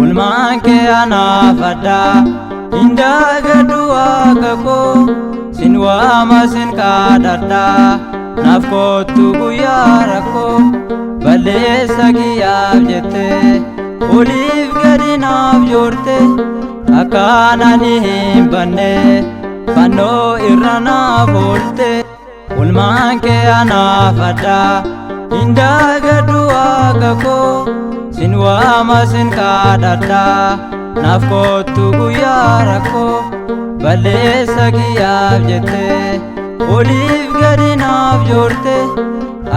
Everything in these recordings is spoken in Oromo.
Ulmaan kee anaaf addaa hin daagadhu waaqa koo sin waama sin kadhadhaa naaf kottu guyyaa rakkoo balleessa kiyyaaf jettee oliif gadi naaf joorte akkaan ani hin banne fannoo irra naaf oolte. Ulmaan kee anaaf addaa hin daagadhu waaqa koo sin waama sin kadhadhaa naaf kottu guyyaa rakkoo balleessa kiyyaaf jettee oliif gadi naaf joorte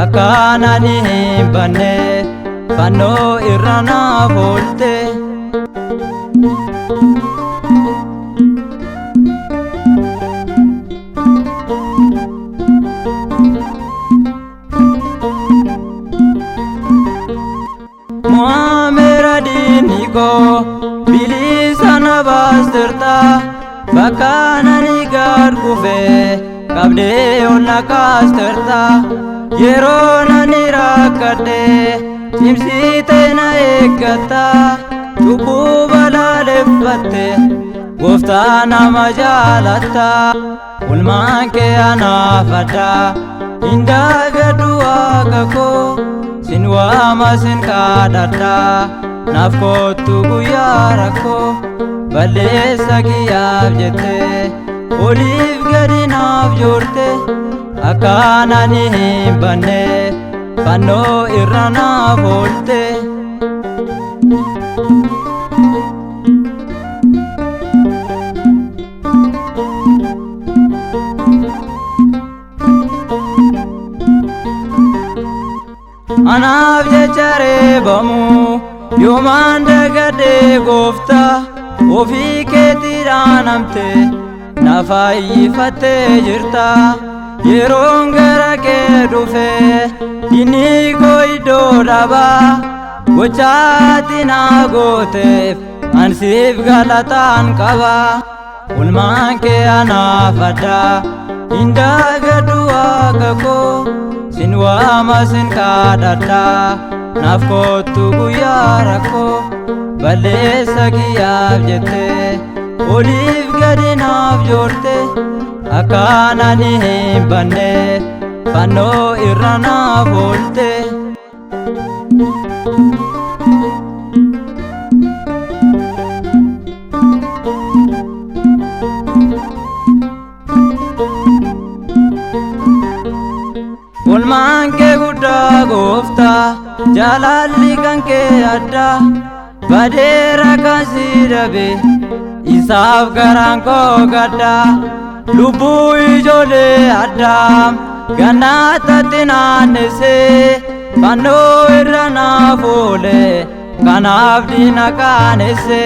akkaan ani hin banne fannoo irra naaf oolte. Mo'ameera diinni koo bilisa na baastirta bakka nani gad kufee qabdee ol na kaastirta yeroo nani rakkadhe cimsitee na eeggatta cubbuu balaaleffatte gooftaa nama jaalatta. Ulmaan kee anaaf addaa hin daagadhu waaqa koo sin waama sin kadhadhaa naaf kottu guyyaa rakkoo balleessa kiyyaaf jettee oliif gadi naaf joorte akkaan ani hin banne fannoo irra naaf oolte. Anaaf jecha reebamu yoomaan dagadhee gooftaa ofii keetii dhaanamte na fayyifattee jirta yeroon gara kee dhufe diinni koo iddoo dhabaa gochaati na gooteef an siif galataan qaba. Ulmaan kee anaaf addaa hin daagadhu waaqa koo sin waama sin kadhadhaa naaf kottu guyyaa rakkoo balleessa kiyyaaf jettee oliif gadi naaf joorte akkaan ani hin banne fannoo irra naaf oolte. Olmaan kee guddaa gooftaa jaalalli kan kee addaa badeera kan si dhabe isaaf garaan koo gaddaa lubbuu ijoollee addaa gannaatatti naannessee fannoo irra naaf oole kanaaf diina qaanesse.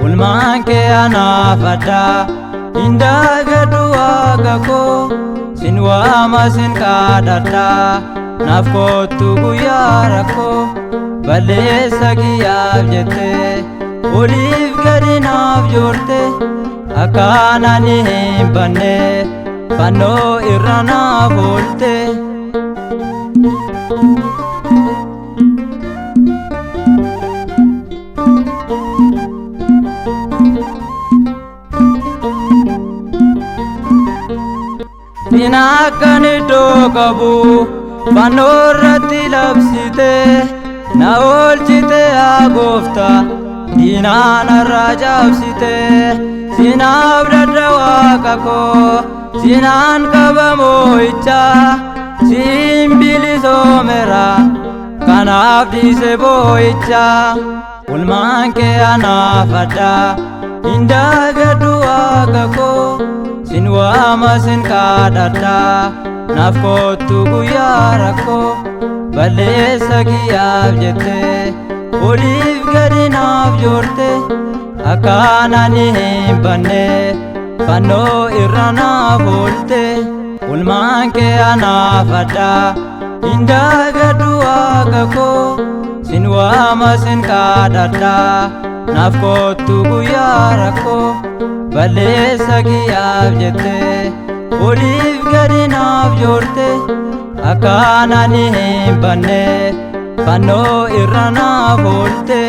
Ulmaan kee anaaf addaa hin daagadhu waaqa koo sin waama sin kadhadhaa naaf kottu guyyaa rakkoo balleessa kiyyaaf jettee oliif gadi naaf joorte akkaan ani hin banne fannoo irra naaf oolte. Diina akkan iddoo qabu fannoo irratti labsite na oolchite yaa gooftaa diinaa narraa cabsite sinaaf dadda waaqa koo sinaan qaba moo'icha siin bilisoomera kanaaf dhiise boo'icha. Ulmaan kee anaaf addaa hin daagadhu waaqa koo sin waama sin kadhadhaa naaf kottu guyyaa rakkoo Balleessa kiyyaaf jettee oliif gadi naaf joorte, akkaan ani hin banne fannoo irra naaf oolte. Ulmaan kee anaaf addaa, hin daagadhu waaqa koo, sin waama, sin kadhadhaa, naaf kottu guyyaa rakkoo. Balleessa kiyyaaf jettee oliif gadi naaf joorte, akkaan ani hin banne fannoo irra naaf oolte.